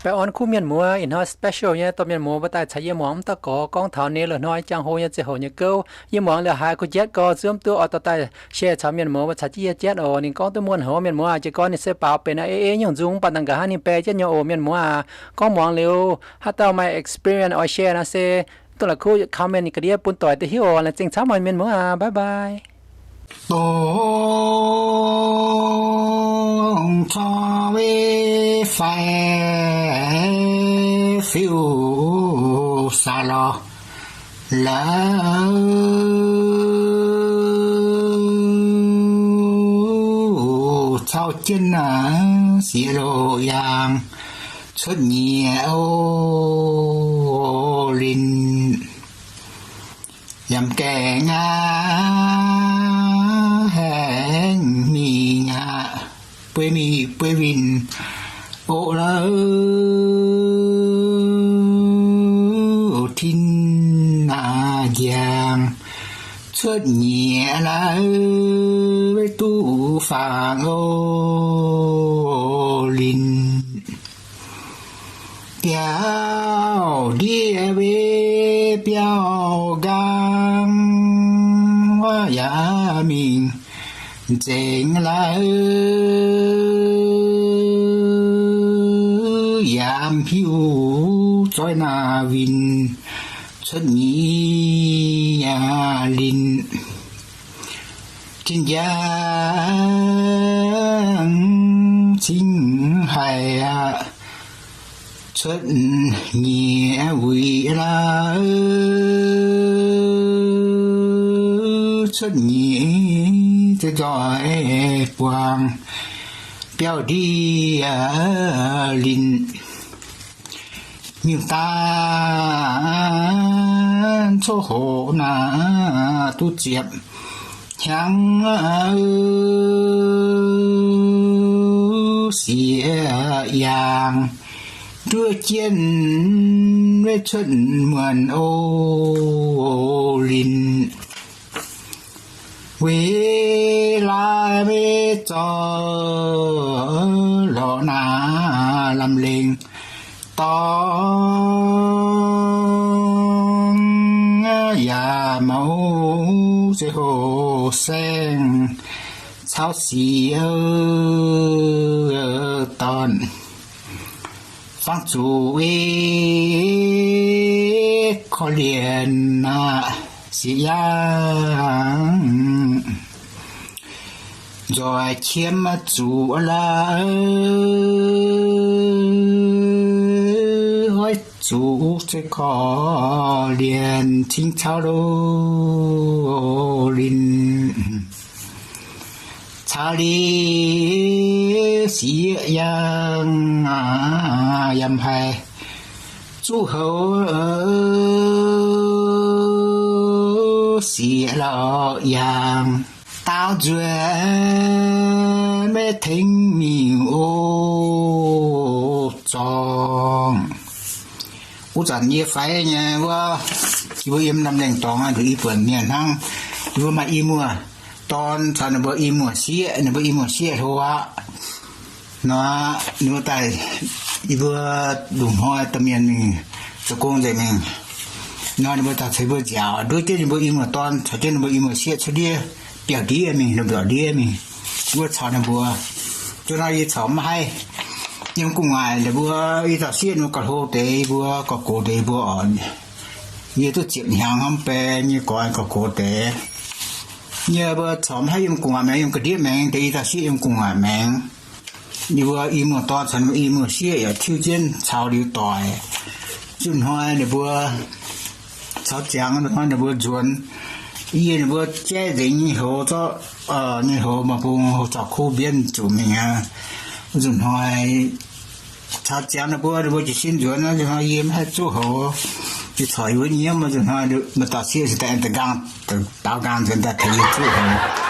bae orn kuv mienh muoz. Ih hnoi special nyei dorh mienh muoz mbuo daaih caux yie muangx mv dauh gorx gorngv taux ninh loz-hnoi jangx-hoc nyei ziangh hoc nyei gouv. Yie muangx liuz haiz kuv jatv gorx, zuov duqv oix dorh daaih share caux mienh muoz mbuo caux jienv yie jatv oc. Ninh gorngv duqv muonh haic mienh muoz aac. Jiez gorn ninh se baaux benx a'eiv-eiv nyungc nzung, mv baac naaic nqa'haav ninh bae jienv nyei oc mienh muoz aac. Gorngv muangx liuz haaix dauh maaih experience oix share nor se duqv la'kuv comment ga'ndiev bun doic duqv hiuv oc. Laengz zingh camv oc mienh muoz aac. Bye bye. Dongh corc wei fai fiuv-saax lorz la'uv cau jienv sieqv loz yaang cuotv nyiex o linh. Yaac gaengh aqv, haengh mingh aqv, bueix mingh bueix winh oc lauh. Tin naaic njiang cuotv nyiex lauh, weic duqv faang o linh. Biauv ndiev wei biauv nqaang, yaac mingh nzengc lauh, yaac mv hiuv zoih naaic winh cuotv nyiex linh. Tin njang cingv haic aqv, cuotv nyiex wuic lauh, cuotv nyiex zeix nzoih buangh biauv ndiev linh. Nyungc daaih coqv hoqc naaic duqv ziepc hnyangx sieqv yaangh nduov jienv weic cuotv muonc o linh. Weic laaix weic zorqv lorqc naaic lamh lengc dorngx yaac mouz zeix hoc saeng caux sieqv dorn. Fangx zuqc weic korv-lienh naaic sieqv yaangh nzoih qiemx zuqc lauh, oix zuqc zeix korv-lienh cingx caux loz linh. Caux liuz sieqv yaangh yaac mv haih zuqv houx sieqv lorqc yaangh. Daaux nzuonx maiv tengx mingh o zorngh. Wuov zanc yie faix nyei wuov, yie mbuo yiem Lamh Lengh Dorngx nduqc i buonc mienh hnangv. Yie mbuo maaih i muoz dorn caux ninh mbuo i muoz sieqv, ninh mbuo i muoz sieqv hlo aqv. Nor ninh mbuo daaih, yie mbuo lungh hnoi domh mienh mingh zoux gong nzengc mingh. Nor ninh mbuo daaih caux yie mbuo nziaauc, nduov jienv ninh mbuo i muoz dorn caux jienv ninh mbuo i muoz sieqv cuotv ndiev biauv ndiev mingh, lomh nzoih ndiev mingh. Yie mbuo caux ninh mbuo, zuov naaiv yie caux maiv haih yiem gu'nguaaic ninh mbuo i dauh sieqv ninh mbuo gauh hlo deix, yie mbuo gauh gox deix, yie mbuo oc. Yie duqv ziepc hnyangx hnamv beng nyei gorx gauh gox deix. Yie mbuo caux maiv haih yiem gu'nguaaic maengx, yiem ga'ndiev maengx deix, i dauh sieqv yiem gu'nguaaic maengx. Yie mbuo i muoz dorn caux i muoz sieqv yaac tiuv jienv caux liuz doic. Zuqc hnoi ninh mbuo caux ziangx, hnoi ninh mbuo nzuonx, yie ninh mbuo jaiv nzengc nyei houx zorqv, nyei houx maaih bung houx zaux kuv mbienv zuqc mingh aqv. Zuqc hnoi caux ziangx ninh mbuo, ninh mbuo jiez sin nzuonx, zuqc hnoi yie maiv haih zuqv houx. Yie caux yie wuov nyiemv, zuqc hnoi maaih dauh sieqv se daaih aengx daaih nqaang, daaux nqaang nzuonx daaih tengx yie zuqv houx.